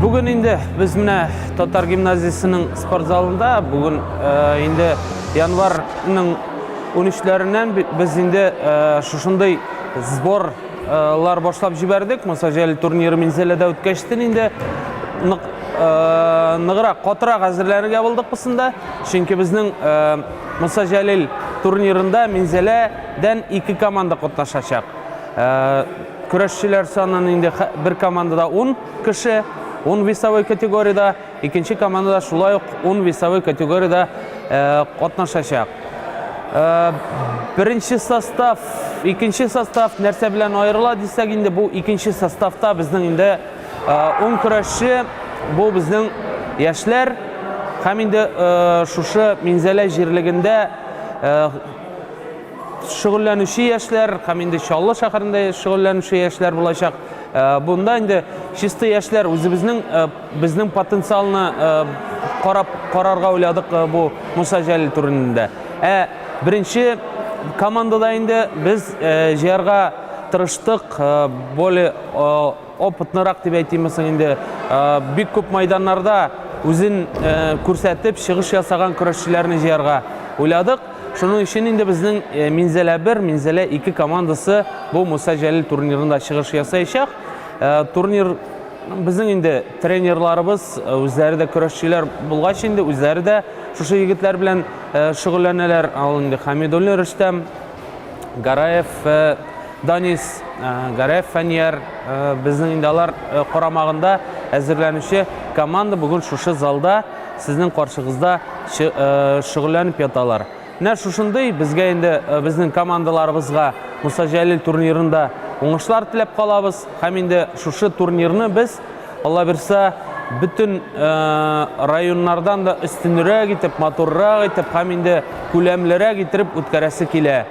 Бүген инде без менә Татар гимназиясенең спорт залында бүген инде январьның 13-ләреннән без инде шушындый сборлар башлап җибәрдек. Муса Җәлил турниры Минзәләдә үткәчтен инде нык ныграк, катырак әзерләнергә булдык бусында. Чөнки безнең Муса Җәлил турнирында Минзәләдән ике команда катнашачак. Көрәшчеләр санын инде бер командада 10 кеше, 10 весовой категориядә, икенче командада шулай ук 10 весовой категориядә катнашачак. Беренче состав, икенче состав нәрсә белән аерыла дисәк инде, бу икенче составта безнең инде 10 көрәшче, бу безнең яшьләр һәм инде шушы Минзәлә җирлегендә шөгыльләнүче яшьләр һәм инде Чаллы шәһәрендә шөгыльләнүче яшьләр булачак. Бунда инде чисто яшьләр үзебезнең безнең потенциалны карап карарга уйладык бу Муса Җәлил турнирында. Ә беренче командада инде без җыярга тырыштык, более опытнырак дип әйтимме соң инде, бик күп майданнарда үзен күрсәтеп чыгыш ясаган көрәшчеләрне җыярга уйладык. Шуның өчен инде безнең Минзәлә 1, Минзәлә 2 командасы бу Муса Җәлил турнирында чыгыш ясаячак. Турнир безнең инде тренерларыбыз үзләре дә көрәшчеләр булгач инде үзләре дә шушы егетләр белән шөгыльләнәләр. Ул инде Хамидуллин Рөстәм, Гараев Данис, Гараев Фәнияр, безнең инде алар карамагында әзерләнүче команда бүген шушы залда сезнең каршыгызда шөгыльләнеп яталар. Менә шушындый безгә инде безнең командаларыбызга Муса Җәлил турнирында уңышлар теләп калабыз һәм инде шушы турнирны без Алла бирсә, бөтен районнардан да өстенрәк итеп, матуррак итеп һәм инде күләмлерәк итеп үткәрәсе килә.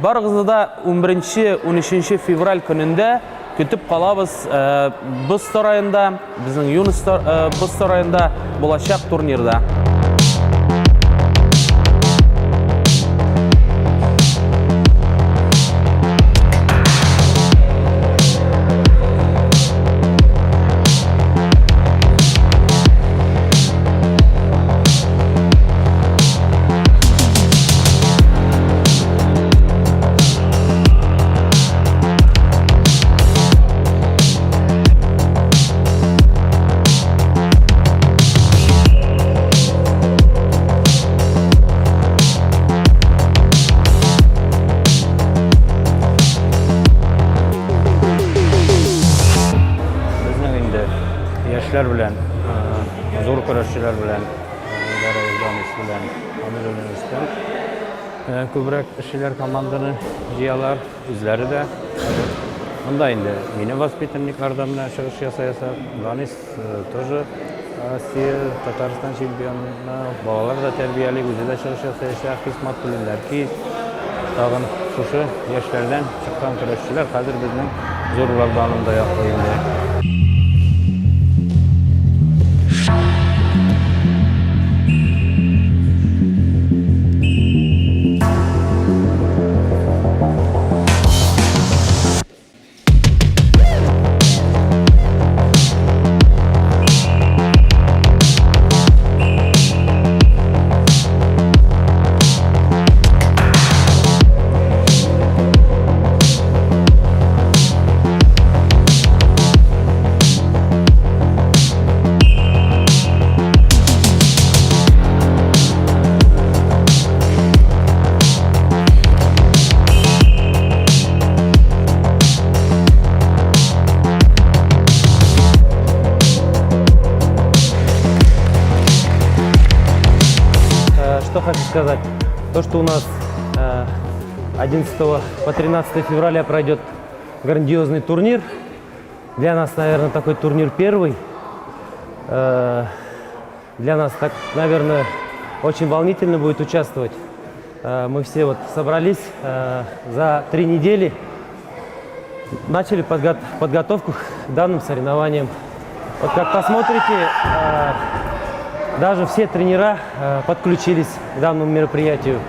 Барыгызны да 11-13 февраль көнендә көтеп калабыз Боз сараенда, безнең Юныс Боз сараенда булачак турнирда. Безнең инде яшьләр белән, зур көрәшчеләр белән, Гәрәй Данис белән, Камил Рөстәм күбрәк эшчеләр команданы җыялар, үзләре дә. Монда инде минем воспитанниклар да менә чыгыш ясаяса, Данис тоже Россия, Татарстан чемпионы, балалар да тәрбияли, үзе дә чыгыш ясаячак, Хисматуллин Нәркиз, тагын шушы яшьләрдән чыккан көрәшчеләр хәзер безнең зурлар данын да яклый инде. Что хочу сказать. То, что у нас 11 по 13 февраля пройдет грандиозный турнир. Для нас, наверное, такой турнир первый. Для нас, так, наверное, очень волнительно будет участвовать. Мы все вот собрались за 3 недели, начали подготовку к данным соревнованиям. Вот как посмотрите, даже все тренера подключились к данному мероприятию.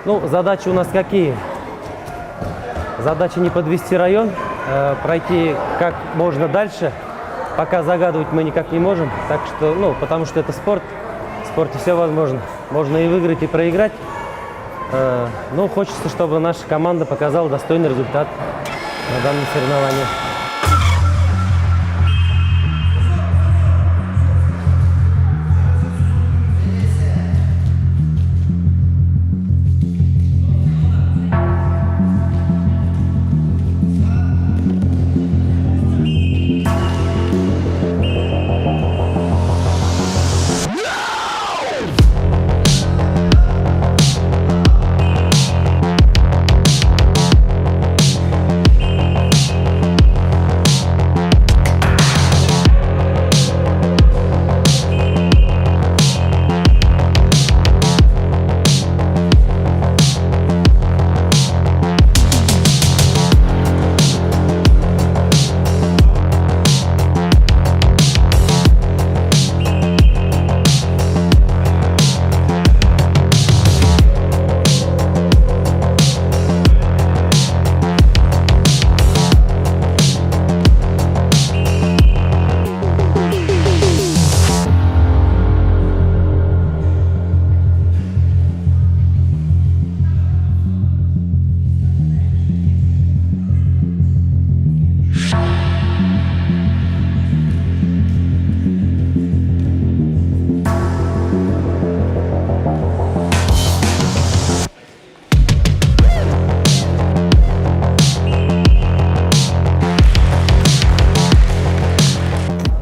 Ну, задачи у нас какие? Задача не подвести район, пройти как можно дальше. Пока загадывать мы никак не можем, так что, ну, потому что это спорт, в спорте все возможно. Можно и выиграть, и проиграть. Ну, хочется, чтобы наша команда показала достойный результат на данном соревновании.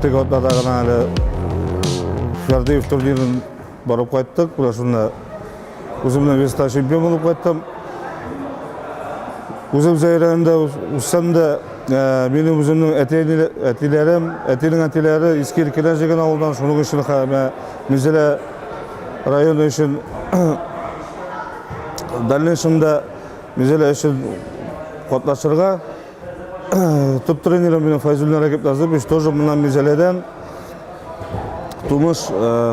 Теге атнада гына әле Фәрдиев турнирын барып кайттык. Менә шунда үземнең веста чемпион булып кайттым. Үзем Зәйрәндә үссәм дә, минем үземнең әтиләрем, әтинең әтиләре Иске Иркелән җыйган авылдан, шуның өчен менә Минзәлә районы өчен дальнейшемда Минзәлә өчен катнашырга. Төп тренерым минем Файзуллин Рәкип Назыпович, тоже моннан Минзәләдән. Тумыш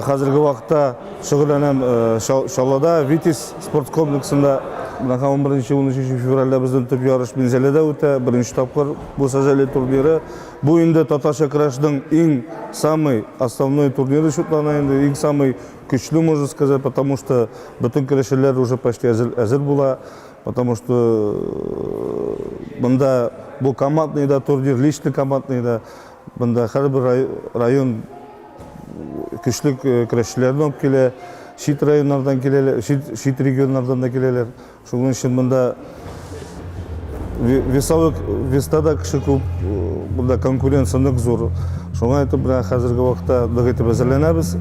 хәзерге вакытта шөгыльләнәм Чаллыда, Витязь спорт комплексында. Менә 11-13 февральдә безнең төп ярыш Минзәләдә үтә, беренче тапкыр бу Сажали турниры. Бу инде татарча көрәшнең иң самый основной турниры шутлана инде, иң самый көчле, можно сказать, потому что бөтен көрәшчеләр уже почти әзер була. Потому что монда бу командный да турнир, личный командный да. Монда һәрбер район көчле көрәшчеләрне алып килә, чит районнардан киләләр, чит регионнардан да киләләр. Шуның өчен монда весовой веста да кеше күп, монда конкуренция нык зур. Шуңа әйтеп, менә хәзерге вакытта нык итеп әзерләнәбез.